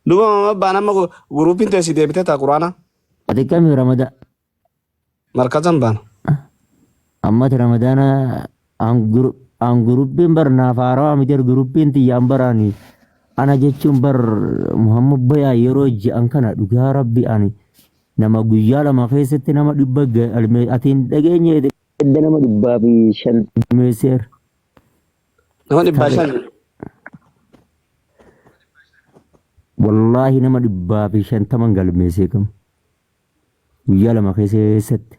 Duuba mama abbaan amma guruupiin teessi deebitee taa quraana. Ati kami ramada Markazan baana. Ammati ramadaana an guruppiin bar naaf haarawaa miti guruppiin tiyyaan baraani ana jechuun bar Muhammad Bayaa yeroo ji'an kana dhugaa rabbi ani nama guyyaa 2 keessatti nama dhibba ati hin dhageenye edda nama 105 galmeesseera. Nama dhibbaa Tarree. shan. Wallaahi nama 150 galmeessee kam guyyaa 2 keessatti.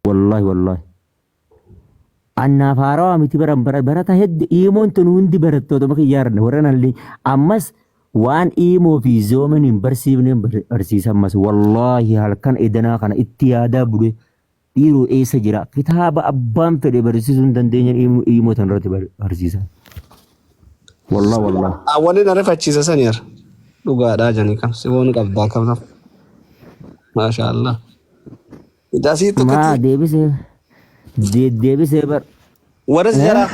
Wallaahi wallaahi. Annaaf haarawaa miti baran bara barata heddu iimoon tun hundi barattootuma kiyyaarra warra nalli ammas waan iimoo fi zoomin hin barsiifneen barsiisa ammas wallaahi halkan edanaa kana itti yaadaa bule dhiiroo eessa jira kitaaba abbaan fedhe barsiisuu hin dandeenye iimoo tan irratti barsiisa wallah wallah. Wanni na rifachiisa sani ar. Dhugaadhaa janii kam si woon qabdaa kam naf. Maasha Allah. Asii Maa tokkotti deebisee deebisee bar. warra si Eh? jalaa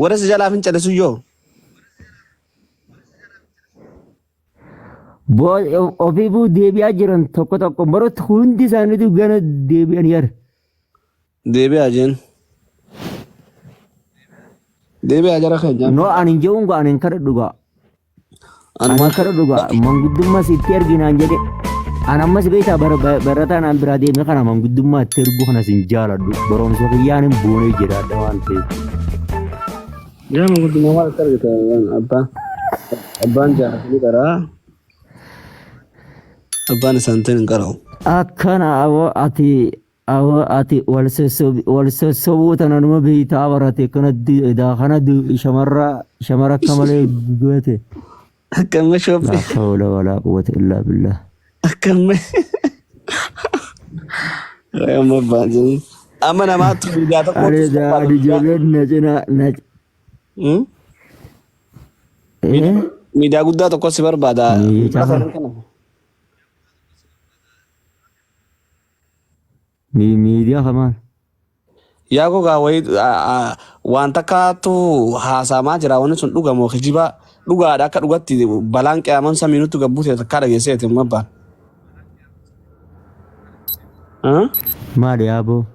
warra si jalaa fincale sun yoo Ofiifuu deebi'aa jiran tokko tokko baroota hundi isaaniitu gana deebi'an yar. Deebi'aa jeen. Deebi'aa jara keenya. No ani hin je'uun gaa ani hin kadhadhu gaa. Ani hin kadhadhu gaa manguddummaas itti erginaan jedhe. An ammas beektaa barataan an biraa deeme kana manguddummaa itti erguu kanas hin jaaladhu. Barumsa kiyyaan hin boonee jiraadha waan ta'eef. Yaa manguddummaa maal akka argita abbaan abbaan jaalatanii qaraa abbaan isaan ta'in hin qara'u. Akkana aboo ati aboo ati wal sossobi wal sossobuu tana numa beeytaa barate akkanatti edaa kana shamarra shamara akka malee goote. Akkam Laa shoppii hawla walaa quwwata illaa billah. akkam amma abbaan jedhanii. Amma namaatti guyyaa tokkotti Ani si edaa barbaada ani guyyaa. ijoolleen na cinaa na Hmm? eh Miidiyaa guddaa tokko si barbaada. Miidiyaa Maqaa kana. isaanii kana. Miidiyaa kamaan. Yaa gogaa wayii waan takkaatu haasa'amaa jira wanni sun dhuga moo kijibaa dhugaadha akka dhugatti balaan qiyaaman samii nutti gabbute takkaa dhageesseeti amma abbaan. Maali yaaboo?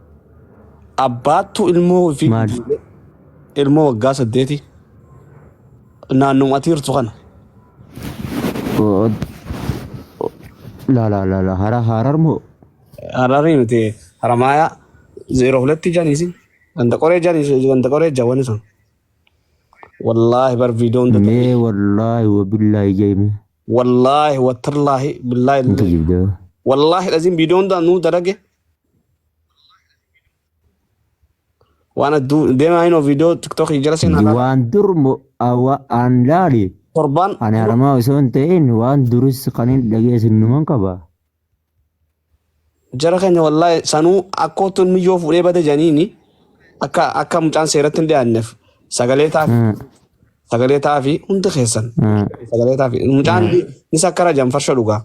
Abbaattu ilmoo fi Maali? ilmoo waggaa 8 naannuma ati jirtu kana. La la la la hara harar moo? Hararii miti Haramaayaa zeeroo huletti janiisi ganda qoree janiisi ganda qoree jawwani sun. Wallaahi bar viidiyoo hunda Mee wallaahi wabillaahi jeeme. Wallaahi watallaahi billaahi Hin kijibda. Wallaahi dhaziin viidiyoo hunda nuu dalage waan adduu deemaa hinoo viidiyoo tiktookii jala seenaa laala. Waan dur an laali Torbaan ani haramaa osoo hin ta'in waan duris kan hin dhageessin numan qaba. Jara keenya wallaahi sanuu akkootti miyyoo fuudhee bade janiini akka akka mucaan seeratti hin dhiyaanneef sagalee taafi sagalee taafi hundi keessan sagalee taafi mucaan ni sakkara jan farshoo dhugaa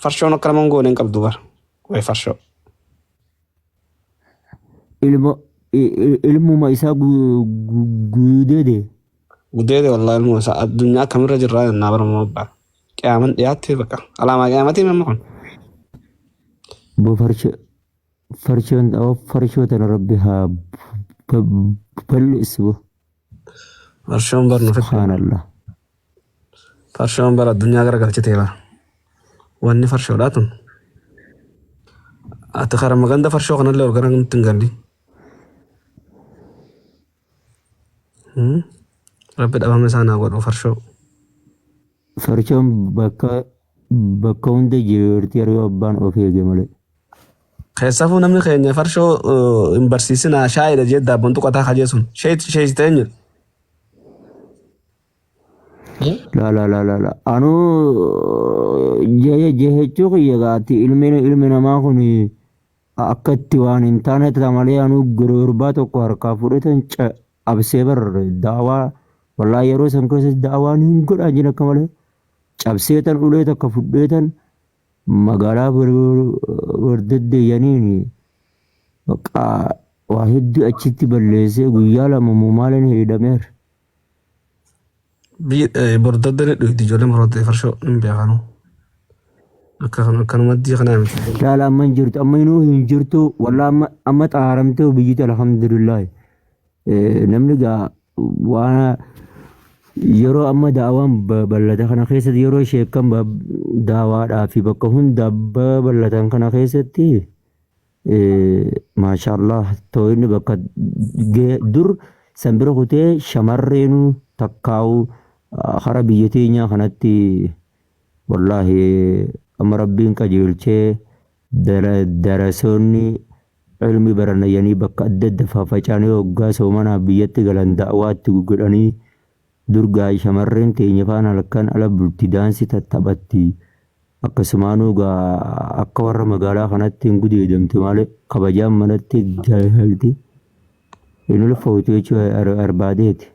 farshoon akka nama hin goone hin qabdu bara way farshoo. Ilmo ilmuma isaa gudeede. Gudeede wallaahi ilmuma isaa addunyaa akkamirra jirraa jennaa bara moo abbaa. Qiyaaman dhiyaattee bakka. Alaamaa qiyaamatii mamma kun. Bo farsho farshoon farshoo tana rabbi haa balleessu bo. Farshoon bar nu fitte. Subhaanallah. Farshoon bar addunyaa garagalchitee bara. Wanni farshoodhaa tun. Ati karama ganda farshoo kanallee ol gara nutti hin galli. Rabbi dhabama isaan haa godhu farshoo. Farshoon bakka bakka hunda jirti yeroo abbaan of eege malee. Keessafuu namni keenya farshoo hin barsiisinaa shaayidha jee daabboon tuqataa kajee sun sheeyisite eenyu? La la la la la. Anuu jechuu kiyya gaati ilmi ilmi namaa kun akka itti waan hin taane ta'a malee anuu gurbaa tokko harkaa fudhatan cabsee bar daawaa wallaahi yeroo san keessatti daawaan hin godhaan jira akka malee cabsee tan ulee takka fudhee tan magaalaa bordeddeeyyaniin bakka waa hedduu achitti balleessee guyyaa 2 moo maaliin hidhameera. Bordodda ni dhugdi ijoolleen bordodda farshoo hin beekanu. Akka akkanumatti kanaa miti. Laala amma hin jirtu amma inuu hin jirtu wallaa amma amma xaaramtee biyyiti alhamdulillah. Namni gaa waan yeroo amma daawaan bal'ata kana keessatti yeroo sheekkan daawaadhaa fi bakka hunda bal'atan kana keessatti maashaallah tooyinni bakka dur san bira kutee shamarreenuu takkaa'u hara biyya teenyaa kanatti wallaahi amma rabbiin qajeelchee darasoonni ilmi baranayanii bakka adda adda faffaca'anii hoggaa soomanaaf biyyatti galan da'waatti godhanii durgaa shamarreen teenya faana halkan ala bulti daansii tattaphatti. Akkasumaanuu gaa akka warra magaalaa kanatti hin gudeedamtu malee kabajaan manatti galti. Hin ulfootu jechuu barbaadeeti.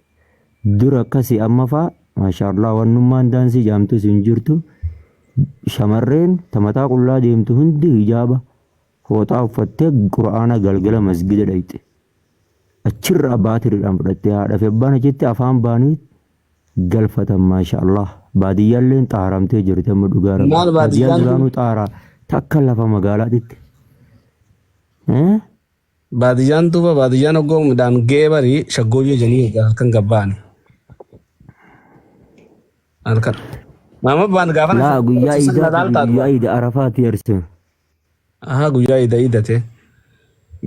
Dur akkasii amma faa maashaallah wannummaan daansii jaamtus hin jirtu. Shamarreen tamataa qullaa deemtu hundi hijaaba fooxaa uffattee qura'aana galgala masgida dhayxe. Achirraa baatiriidhaan fudhattee haadha fi abbaan achitti afaan baanii galfatan maashaallah. Baadiyyaalleen xaaramtee jirti amma dhugaa rabbi. Maal Baadiyyaan baadiyyaan duraanuu xaaraa takka lafa magaalaatitti. Baadiyyaan duuba baadiyyaan hoggoo midhaan ga'ee barii shaggooyyee jedhanii halkan gabbaa'ani. Halkan. Maama baan gaafa Laa guyyaa iidaa laaltaa guyyaa iida arafaati yersin. Aha guyyaa iida iidate.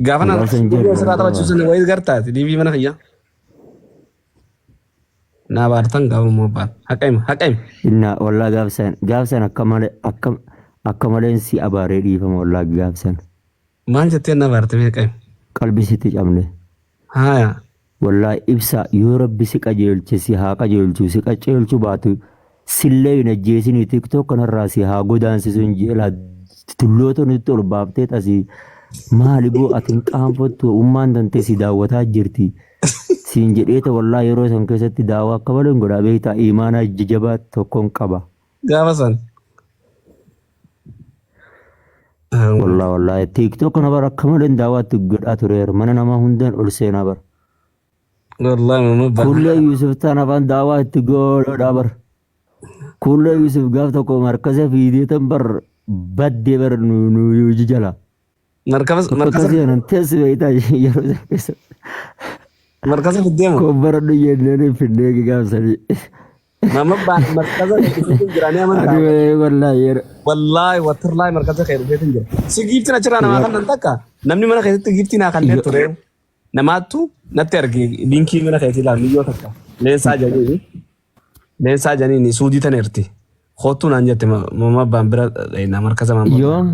Gaafa na Gaafa hin guyyaa jirre sirraa taphachiisu wayii gartaati diibii mana kiyya. Naa baartan gaafa immoo baan. Haqa hima haqa hima. Inna wallaa gaafsan gaafsan akka malee akka akka maleen si abaaree dhiifama wallaa gaafsan Maal jettee na baarte mee haqa hima. qalbii sitti cabne. Haaya. Wallaa ibsa yoo rabbi si qajeelche si haa qajeelchu si qajeelchu baatu sillee hin ajjeesinii tiktok kanarraa si haa godaansisu hin jeelaa tulloota nutti ol baaftee asii maali boo ati hin qaanfattu ummaan tantee si daawwataa jirti. Siin jedheeta wallaa yeroo san keessatti daawaa akka malee hin godhaa beektaa imaanaa jajjabaa tokkoon qaba. Gaafa san. Wallaa wallaa tiktok kana bara akka malee daawaatti godhaa tureera mana namaa hundaan ol seenaa bara. Wallaahi maama baan. Kullee Yusuf tan afaan daawaa itti godhaa bara. Kullee Yusuf gaaf tokko markaza fiidee tan bar baddee bar nu nu jala. Markaza Tokko markaza akkasii kanan teessi beektaa yeroo san keessa. markaza fiddeemu. Koo baradhu jenneen finnee gaafsanii. Maama baan markaza dhufeetiin jira ni Ani amantaa. wallaahi yeroo. Wallaahi watirlaahi markaza kee dhufeetiin jira. Si giiftiin achirraa namaa kan takka namni mana keessatti giiftii naa kanneen ture. Namaattu natti arge liinkii mana keetii ilaal miyyoo takka. Leensaa jedhanii. Leensaa jedhanii suudii tan erti. Kottuu naan jette maama abbaan bira dhayna markaza maama. Yoom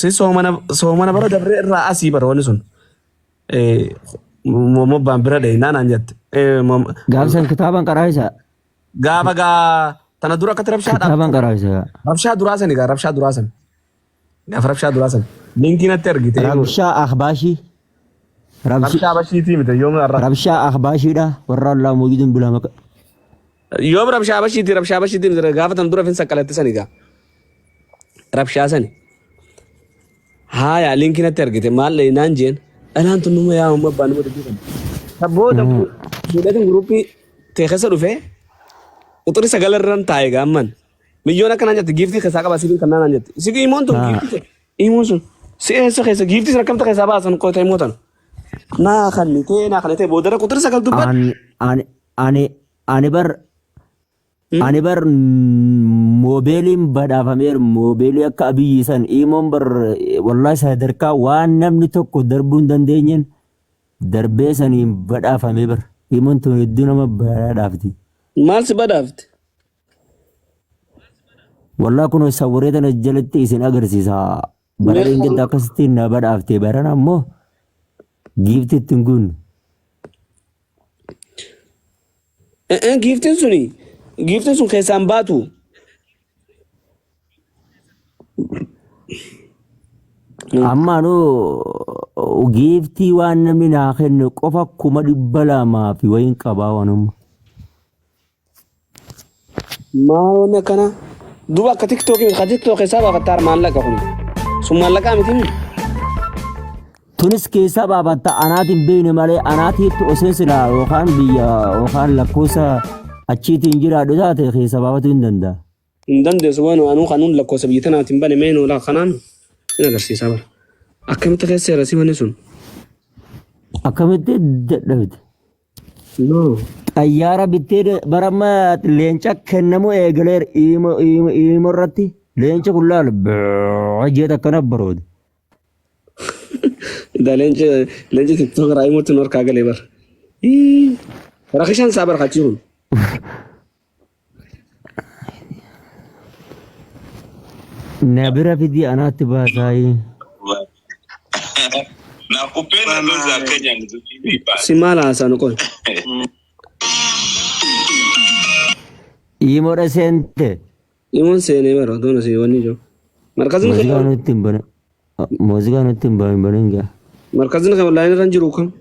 Si soomana soomana bara dabree irraa asii bara wanni sun. Maama abbaan bira dhaynaa naan jette. Gaafsan kitaaban qaraayisa. Gaafa gaa tana dura akkatti rabshaa dhaab. Kitaaban qaraayisa. Rabshaa duraa sani gaa rabshaa duraa sani. Gaafa rabshaa duraa sani. Liinkii natti argite. Rabshaa ahbaashii. Rabshaa bashiitii miti yoom irra. Rabshaa ahbaashiidha warra allaa moojiduun bilaa maqa. Yoom rabshaa bashiitii rabshaa bashiitii miti gaafa tan dura finsa qalatti sani gaa. Rabshaa sani. Haaya liinkii natti argite maal naan jeen dhalaan tun numa yaa umma abbaa numa dubbii kana. Sabbooda fuudhatiin guruppii ta'e keessa dhufee quxurii sagal irraan taa'e gaamman. Miyyoon akka naan jette giiftii keessaa qaba sibiin kan naan jette. Si imoon tun giiftii imoon sun si eessa keessa giiftii sana akkamta keessaa baasan qoota imoo tan. Naa kan ta'e naa kan ta'e boodara quxurii sagal dubbadhu. Ani ani ani ani bar ani bar moobeeliin badhaafameera moobeelii akka abiyyi san imoon bar wallaahi sadarkaa waan namni tokko darbuu hin dandeenyeen darbee saniin badhaafamee bar imoon tun hedduu nama badhaafti. Maal si badhaafte? Wallaa kun sawwaree tana jalatti isin agarsiisa. Bara dheengadda akkasitti na badhaafte barana ammoo giifti ittiin guunne. Giiftiin suni giiftiin sun keessaan baatu. Amma anuu giiftii waan namni naa kennu qofa 200,000 fi wayiin qabaa waanuma. Maal wanni akkanaa? Duuba akka tiktookii ka tiktook keessaa baafattaa maallaqa kun. Sun maallaqaa miti mi? Tunis keessa baafatta anaatiin beekne malee anaatiitti osoo silaa yookaan biyya yookaan lakkoofsa achiitiin jiraadhu taate keessa baafachuu hin danda'a. Hin dandeessu waan anuu kanuun lakkoofsa biyya tanaatiin bane meenuu laa kanaan sin agarsiisaa bara. Akkamitti keessa jira si wanni sun? Akkamitti dadhabde? No. Xayyaara bittee bara amma leenca kennamu eegaleera iimo iimo iimo irratti leenca kun laal jeet akkana barooda. Da leenci leenci TikTok irraa himuutti nu harkaa galee bara. Rakishaan isaa bara kachii kun. Na bira fidii anaatti baasaayii. Nakupenda those are Kenyans ukinipa. Si maal haasaan qoy. Iimoodha seente. Imoon seenee bara otoon asii wanni jiru. Markazni Muuziqaa kee nutti hin bane. Muuziqaa nutti hin banin gaa. Markazni kee online irra hin jiru kam?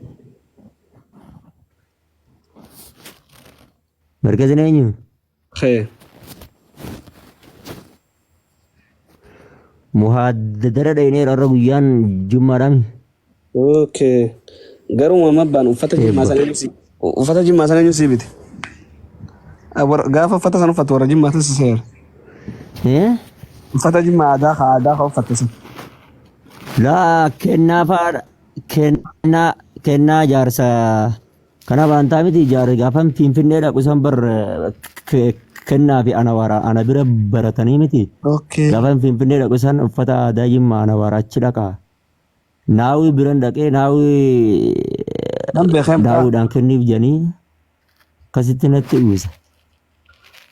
Markazni eenyu? Kee. Muhaaddara dhayneera irra guyyaan jummaadhaami. Okay. Garuu mamma abbaan uffata jimmaa sana eenyu si uffata jimmaa sana eenyu si bite? Gaafa uffata sana uffatu warra jimmaa si seera. Eh? Uffata jimmaa aadaa haa aadaa haa uffatte sun. Laa kennaa faadha. Kennaa kennaa jaarsa kana baantaa miti jaarsa gaafa finfinnee dhaqu san bar kennaa fi ana wara ana bira baratanii miti. Okay. Gaafa finfinnee dhaqu san uffata aadaa jimmaa ana wara achi dhaqa. Naawii biran dhaqee naawii Nan beekee mucaa. daawwiidhaan kenniif jedhanii akkasitti natti uwwisa.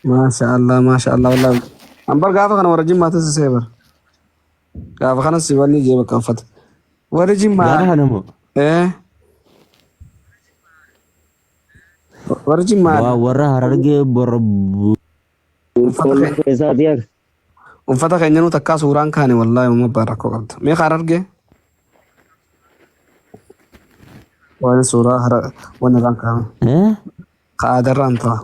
Maasha Allah maasha Allah wallahi. An bar gaafa kana warra jimmaa si seera bar. Gaafa kana si wanni jee bakka uffata. Warri Gaafa jimmaa kana moo eh warri jimmaa waa warra harargee borra uffata keenya keessaati akka. uffata keenya nu takkaa suuraan kaane wallahi mamma abbaan rakkoo qabda. Mee kaar argee? Waan suuraa hara waan irraan kaa'ame. Eh? Ka aadarraan ta'a.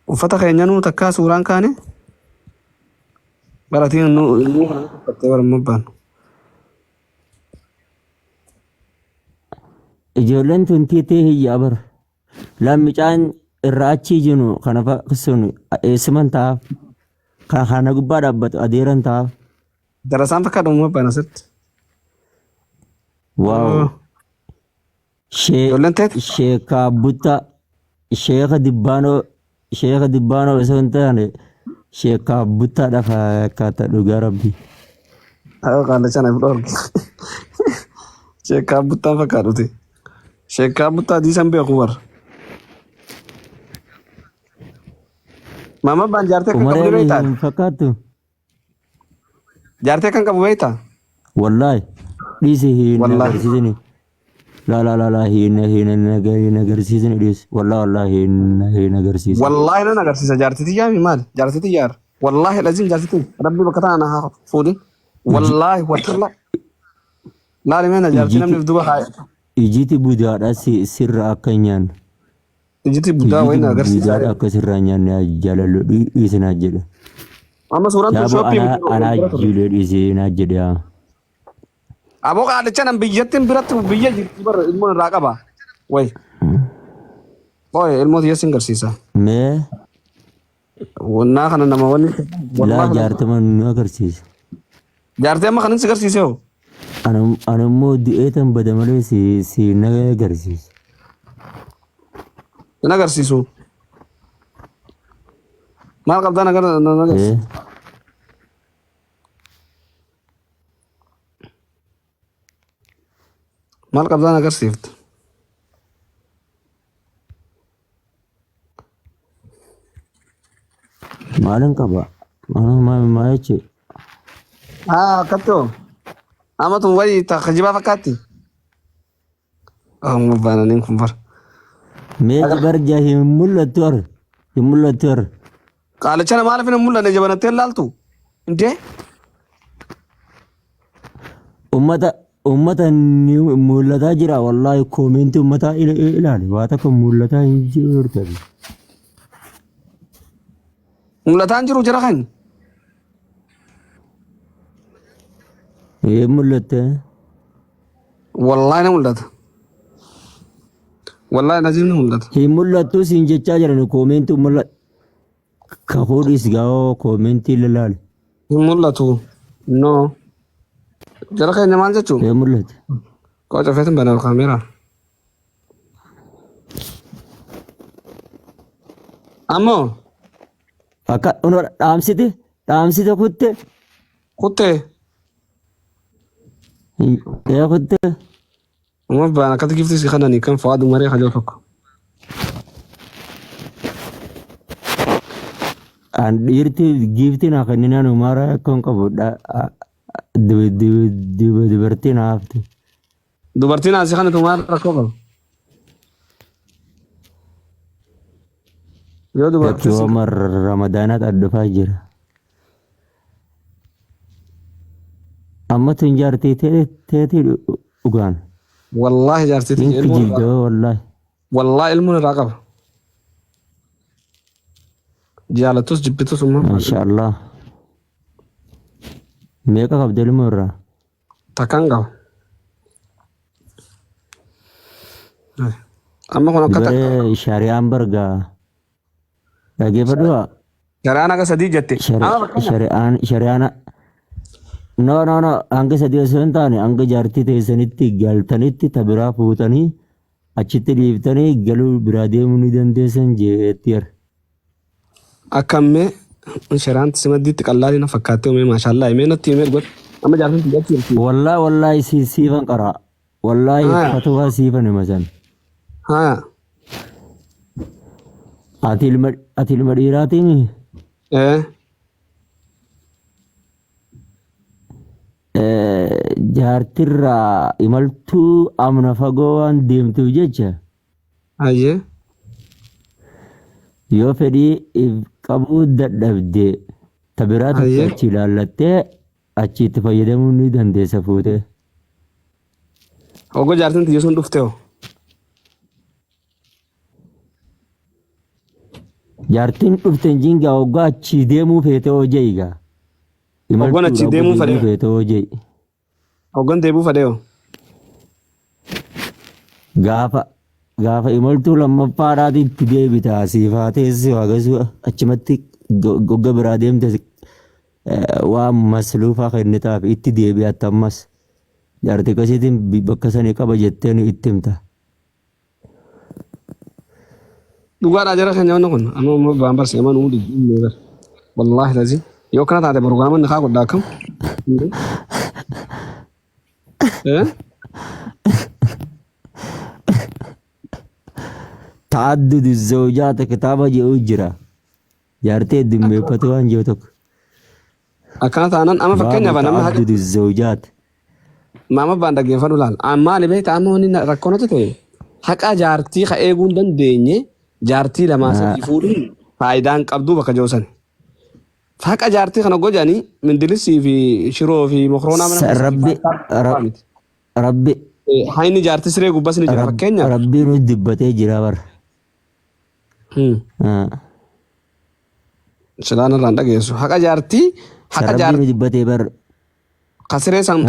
Uffata keenya nu takkaa suuraan kaane baratiin nu nu kana uffattee bara mamma abbaan. Ijoolleen tun tiitee hiyyaa bara. Lammicaan irraa achii jiru kana fa sun eessuman ta'aaf. Kan kana gubbaa dhaabbatu adeeran ta'aaf. Darasaan fakkaata mamma abbaan asitti. Waaw. Ijoolleen teeti? Sheekaa butta sheeka dibbaanoo sheeka dibbaanoo osoo hin taane sheekaa buttaadha fakkaata dhugaa rabbi. Haa qaalachaan na dhorki. Sheekaa buttaan fakkaatuti. Sheekaa buttaa diisan beeku bara. Mamma abbaan jaartee kan qabu ni Umareen beektaa? hin fakkaattu. Jaartee kan qabu beektaa? Wallaahi dhiisi hin Wallaahi. agarsiisini. Laa laa laa laa hin hin hin agarsiisini dhiisi. Wallaahi wallaahi hin hin agarsiisini. Wallaahi nan agarsiisa jaartii tiyyaa maali? Jaartii tiyyaara. Wallaahi lazim jaartii rabbi bakka tana na haa fuudhin. Wallaahi watalla. Laali meena jaartii namni Ijiti duuba haa ijiti budaadha si sirra akka hin nyaanne. ijiti budaa Ijiti wayin na agarsiisa. budaadha akka sirra hin nyaanne jaalallu dhiisi naa jedhe. Amma suuraan tun Yaaboo shooppii anaa miti anaa bira turre. jiilee dhiisi naa jedhe yaa. Aboo qaalicha nan biyyattiin biratti biyya jirti bara ilmoon irraa qaba. Wayi. Ooye ilmoo tiyya sin garsiisa. Mee Wannaa kana nama wanni laa wallaahi jaartama nu agarsiisa. jaartii amma kanin si garsiise hoo. Ani immoo du'eetan bada malee si si na agarsiisa. Sin agarsiisu. Maal qabdaa na agarsiisa. Eh. Maal qabdaa na agarsiifta. Maalin qaba? Maal maal maal jechuudha? Haa akkatti hoo. Amma tun wayi ta kijibaa fakkaatti. Amma baananiin kun bara. Mee barja hin mul'attu ar. Hin mul'attu ar. Qaalicha nama maaliif hin mul'anne jabanattee ilaaltu? Indee? Ummata ummata ni mul'ataa jira wallaahi koomentii ummataa ilaali waa takka mul'ataa hin jiru. Mul'ataa hin jiru jara kan. Hin mul'atte. Wallaahi ni mul'ata. Wallaahi naziim ni mul'ata. Hin mul'attu siin jechaa jiran koomentii mul'ata. Kafuudhis gaa'oo koomentii ilaali. Hin mul'atu. No. Jara keenya maal jechuun? Hin mul'atu. Qoca feetin banaa kaameeraa. Ammoo Akka dhaamsite dhaamsite kutte. Kuttee. Ee kutte. Uumama baan akkatti giftii si kananii kan fa'aadu maree hajoo tokko. An dhiirti giiftii naa kenninaan umaara akka hin qabu dubartii naa hafte. Dubartiin asii kanatu maal rakkoo qaba? Yoo dubartii Lakki Omar Ramadaanaat dhufaa jira. Amma tun jaartii teetii dhugaan. Wallaahi jaartii Hin tiyya ilmoo irraa kijibdoo wallaahi. Wallaahi ilmoon irraa qaba. Jaalattus jibbitus ummaa. Masha Allah. Meeqa qabda ilmoo irraa? Takkaan qaba. Amma kun akka takka. Dubaree shari'aan bargaa. Dhageeffadhu. Shari'aan akka sadii jette. Amma fakkeenyaaf Shari'aan shari'aan no no no hanga sadii osoo hin taane hanga jaartii teessanitti galtanitti ta biraa fuutanii achitti dhiiftanii galuu biraa deemuu ni dandeessan jeettiira. Akkammee shari'aan simaddiitti qallaalii na fakkaattee uumee maashaallaa himee natti himee godhe. Amma jaartiin tiyya jirti. Wallaahi wallaahi si siifan qaraa. Wallaahi Haa. fatuwaa siifan hima san. Haa. Ati ilma dhiiraatiin Ee. Jaartirraa imaltuu amna fagoo waan deemtuuf jecha Hayyee. Yoo fedhii if qabuu dadhabde ta biraa takka achi ilaallattee achi itti fayyadamuu ni dandeessa fuutee. Hoggoo jaartiin tiyya sun dhufte hoo? Jaartiin dhufte hin jingaa hoggaa achi deemuu feete hoo je'igaa. Hoggoon achi Imaltuudha deemuu hoggaa fedhe. deemuu feete hoo je'i. Hoggan deebuu fedhe hoo? Gaafa gaafa imaltuu lammaffaadhaati itti deebita siif haa teessu hagasuu achumatti gogga biraa deemte waan masluufaa kennitaaf itti deebi'atta ammas jaartii akkasiitiin bakka sanii qaba jetteen itti himta. Dhugaadhaa jara keenya wanni kun amma amma baan barse amma nuu diddiinnee bar. Wallaahi lazim yoo kana taate borgaama inni kaa godhaa akkam. Eh? Ta'addudu zawjaata kitaaba jedhu jira. Jaartii heddummeeffatu waan jiru tokko. Akkana taanaan amma Baabu fakkeenyaaf namni haqa ta'addudu zawjaat. Maama baan dhaggeeffadhu laal. Maali beektaa amma wanni rakkoo natti ta'e haqa jaartii ka eeguu hin dandeenye jaartii lamaa sadii fuudhuun faayidaan qabduu bakka jiru sani. Haqa jaartii kana gojanii mindilisii fi shiroo fi mokroonaa mana keessatti Rabbi paastaa miti. Rabbi Hayni jaartii siree gubbas ni jira fakkeenyaaf. Rabbii nu dubbatee jira bara. Silaan irraan dhageessu. Haqa jaartii haqa Rabbii jaartii nu dubbatee bar. ka siree san